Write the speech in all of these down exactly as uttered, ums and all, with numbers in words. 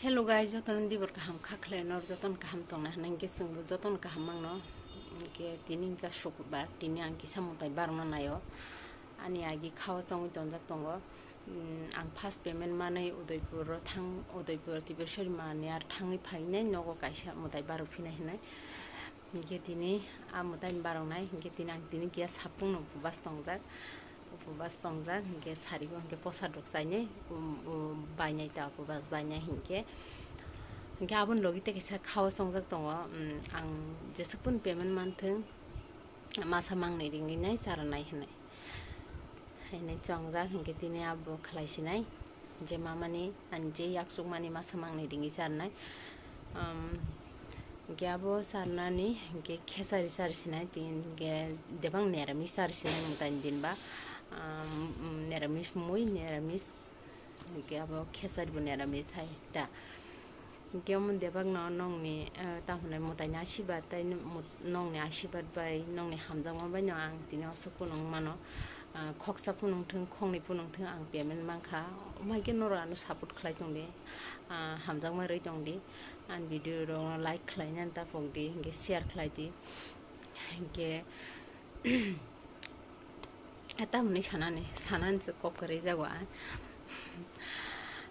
Hello guys, jotono dibor kaham kha khlai, nor jotono kaham tongna hwnwi hwnkhe chwngbo jotono kaham mangno. Hwnkhe tini hwnkha sukbar, tini ang kisa mwtai barokno naio. Ani agi khao chongwi tonjak tongo. Mm, ang first payment manwi Udaipur o thang, Udaipur Tiprasari mani ar thangwi phainai nogo kaisa mwtai barok phinai hwnwi. Hwnkhe tini a mwtai baroknai, hwnkhe tini ang tini kiya sapungno bus tongjak. Upubas tongjak hwnkhe sarigo hwnkhe posad rok chainai, um, um, bainai ta upubas bainai hwnkhe. Hwnkhe aboni logi tei kaisa khao chongjak tongo, um, ang jesuk pun payment manthung, masa mangnwi ringwi nai charanai hwnwi. Hainai chongjak hwnkhe tini abo khlai sinai. Je mamani, ani je yaksukmani masa mangnwi ringwi charnai. Um, hwnkhe abo charnani hwnkhe khesari chari sinai, tin hwnkhe debang neramis chari sinai mwtai din ba. Um, neramis mui, neramis, hwnkhe abo khesari bo neramis hai ta. Hwnkhe omo debak no nongni, eh, tamo hwnai mwtaini asibad tei nwng mut-, nongni asibad bai nongni hamjakma bai no ang tini aswk phunuk mano. Ah, khoksa phunuk thung, khoknwi phunuk thung, ang payment mankha. Omo hai khe norok ano support khlai tongdi. Ah, hamjakma rwi tongdi. Ani video rok no like khlainani ta phokdi, hwnkhe share khlaidi. Hwnkhe, ah, tamoni sanani, sanani se kok kwrwi jago ang.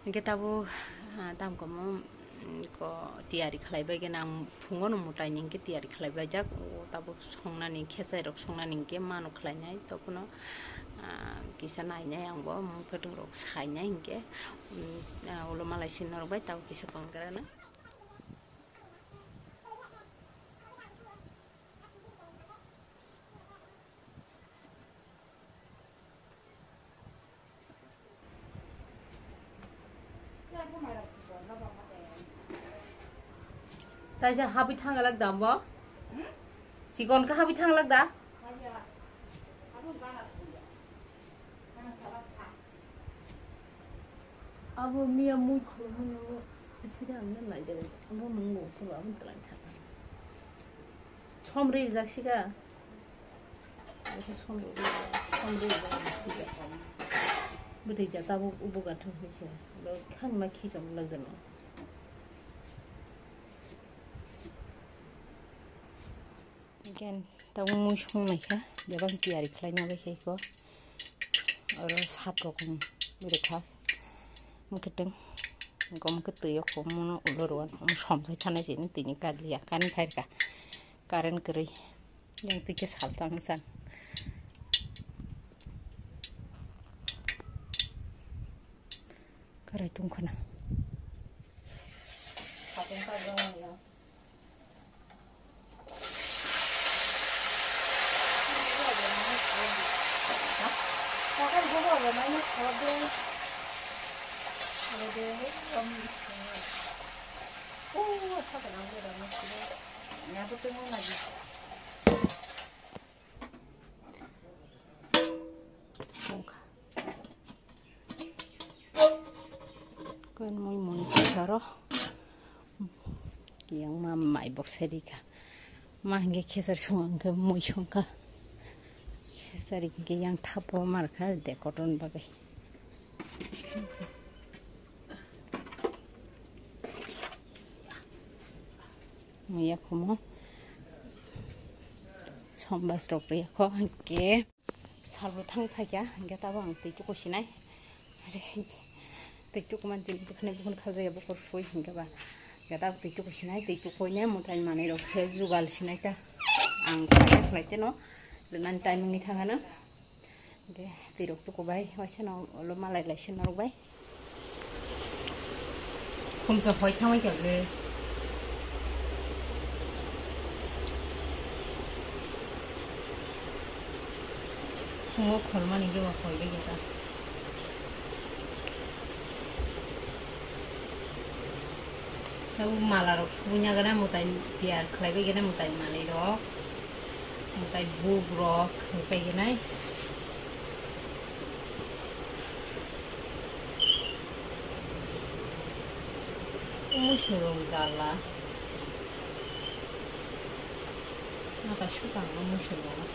Hwnkhe tabuk, ah, tamkomo, mm, ko tiyari khlai bai gana ang phungo no mwtai ni hwnkhe tiyari khlai bai jak. O tabuk songnani, khesai rok songnani hwnkhe mano khlainai, tokuno, ah, kisa nainai ang bo, mwkhwtwng rok sainai hwnkhe, mm, ah, ulo malai sin norok bai tabuk kisa tongrana. Taisa habwi thanglak da bo? Chikon khe habwi thanglak da? Abo miya mui khulumani abo sida ang nang nai jago. Abo nang bo khulu abo twlai tha. Som rijak sika. Abo som rijak, som rijak. Bwtwi jata bo ubo gathang hai se. Lo khang ma khi chom lagano. Again, tabuk mui song naikha, jabang tiyari khlaina bai khe iko. Oro sat rok wng rikha. Mwkhwtwng, gom khe twi o khum, mono ulo rw, omo somsai thanai se, tini kaliya, kani phairkha, current kwrwi. Yang twi khe sal tang sang. Karai tong khna. Kon mui mui karo yang ma mai bok seri ka ma hingke khesar sung angke mui sung ka khesar hingke yang thapo mar ka de koton bagai. Muya khumo sombas rok riya kho hingke salbo thang phaikya hingke tabo ang twi tuku sinai. Are twi tuku man tini bukhne bukhne khaljaya bukur sui hingke ba hingke tabo twi tuku sinai twi tuku ne mutai manwi rok se jugal sinai ta ang khlai khlai teno rwnani timing ni thangano. Hingke twi rok tuku bai, waisa no ulo malai lai se norok bai. Khumsa hoi thangwi kha ble. Khungo kholmani khe bo hoi bai kha. Tabuk mala rok subui nagana mwtai tiyar khlai bai gana mwtai manwi rok. Mwtai buk rok khlai pai gana. Musu rok jala. Mata sukang musu rok.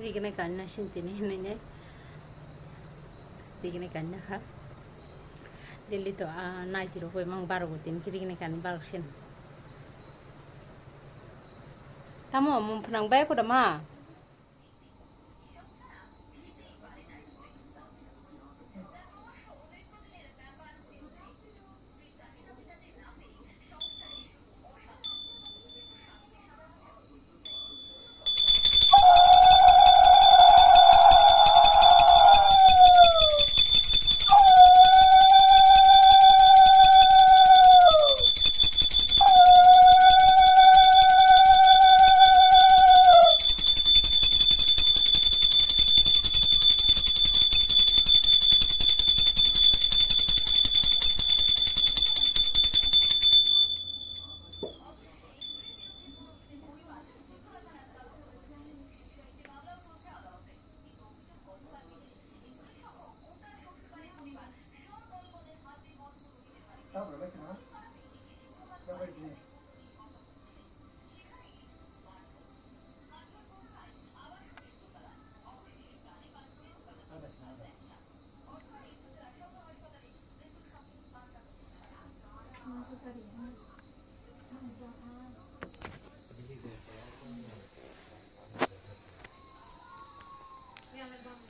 Rigini kanna sintini hinui nai. Rigini kanna ha. Delhi to a nai jiro koi mang baro go tin ki rigini kan baro sin. Tamo mung phnang bai ko da ma.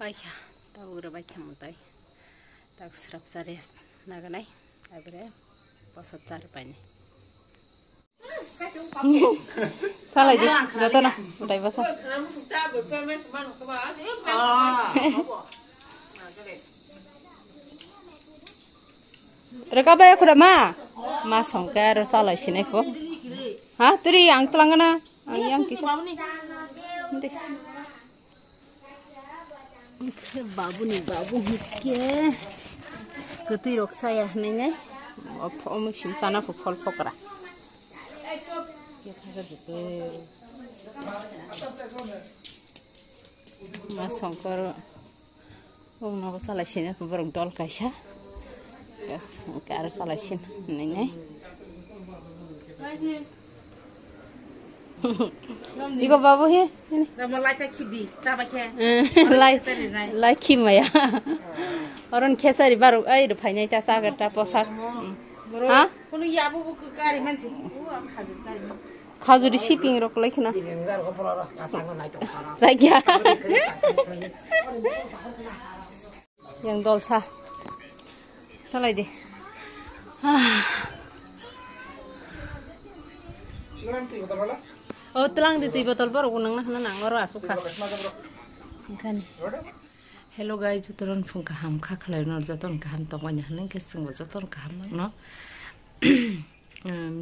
Baikha, tabuk rw baikha mwtai. Tak srap chari naganai, abire bosot chari painai. Salai di, joto no, utai basa. Reka bai aku ma, ma songke aro salai sinai ko. Ha, turi ang tulang na, ang yang kisa. Ndi. Khe babuni babu hikke kwtwi rok saya hinwi nai. Omo sim sana kho phol phokra. Ma songkor. Omo nogo salai sini borok dol kaisa. Yes, aro salai sini hinwi nai. Iko babu he. Lai, lai khimaya. Oron khesari baruk ai ro phainai ta sagar ta posak. Ha? Kunu yabu bu kari mansi. Khajuri siping rok lai khna. Lagya. Yang dolsa. Salai di. Ah. O, tlang di twi botol borok nang na khna nang oro asuk kha. Engkani. Hello guys, jotono phung kaham kha khlai no jotono kaham tongmani hinwi khe chwngbo jotono kaham no.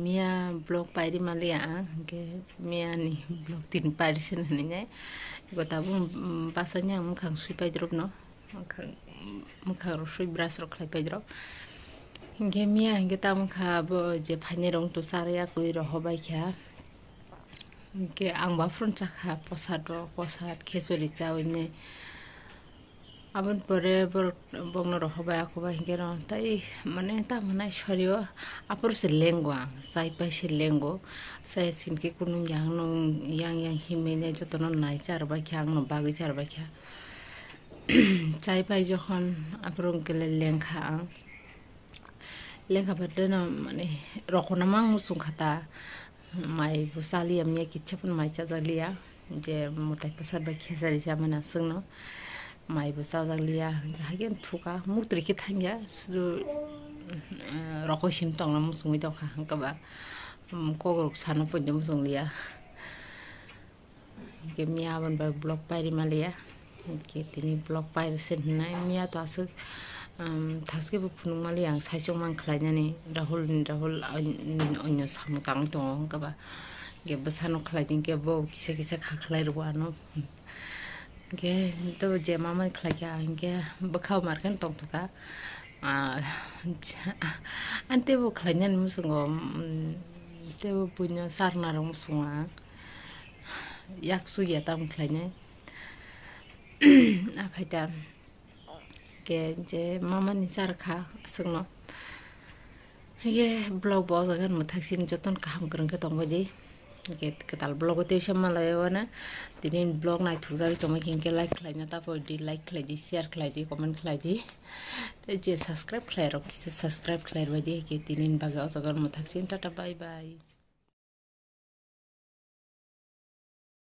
Miya vlog pairi maliya ang, hwnkhe miya ni vlog tin pairi se hinwi nai. Iko tabuk, mm, basa ni ang mwkhang sui paidrop no. Mwkhang, mwkhang rok sui brush rok khlai paidrok. Hinkhe miya hinkhe tamo kha bo je phainai rok to chara yakwi rohobai kha. Hinkhe ang baphuru chakha posad rok, posad khechori chawi ne. Aboni pore borok bokno rohobai akobai hinkhe no tai mane tamo nai sorio aphuru se lengo ang, chai pai se lengo. Chai sinkhe kunung yang nung yang yang himwi ne jotono nai charbai kha, angno bagwi charbai kha. Chai pai jokhon aphuru hwnkhe le lengkha ang. Lengkha bai deno mane rokona mang muchung kha ta. Mai bo chaliya miya kitsa phano mai chajak liya. Je mwtai bwsar bai khesari chamani aswkno mai bo chajak liya. Haikhe thukha muktrwi khe thangya sudu, eh, rokoi sim tongna muchungwi tongkha hwnkhe ba, um, kokrok sana poito muchung liya. Hinkhe miya aboni bai vlog pairi maliya. Hinkhe tini vlog pairi se hinai miya to aswk, um, thaske bo phunuk maliya ang saichung mang khlainani Rahul ni Rahul, an-, onyo samung tangwi tongo hwnkhe ba. Hinkhe bwsano khlai di hinkhe bo kisa kisa kha khlai rwo ano. Hinkhe to je mamani khlaikha hinkhe bwkha markhe tongthokha. Ah, ani teibo khlainani muchungo, mm, teibo buino sarnarok muchungo ang. Yak sui ya tamo khlainai. Aphai ta ke je mamani char kha aswkno. Hinkhe vlog bo o jaga mwthak sini jotono kaham kwrwng khe tongbai di. Hinkhe kwtal vlog o tei se malai wana. Tini vlog naithok jagwi tongma hinkhe like khlaina ta pore di, like khlai di, share khlai di, comment khlai di. Tei je subscribe khlai rok kisa subscribe khlai rwbai di, hinkhe tini bagwi o jaga mwthak sini tata bye bye.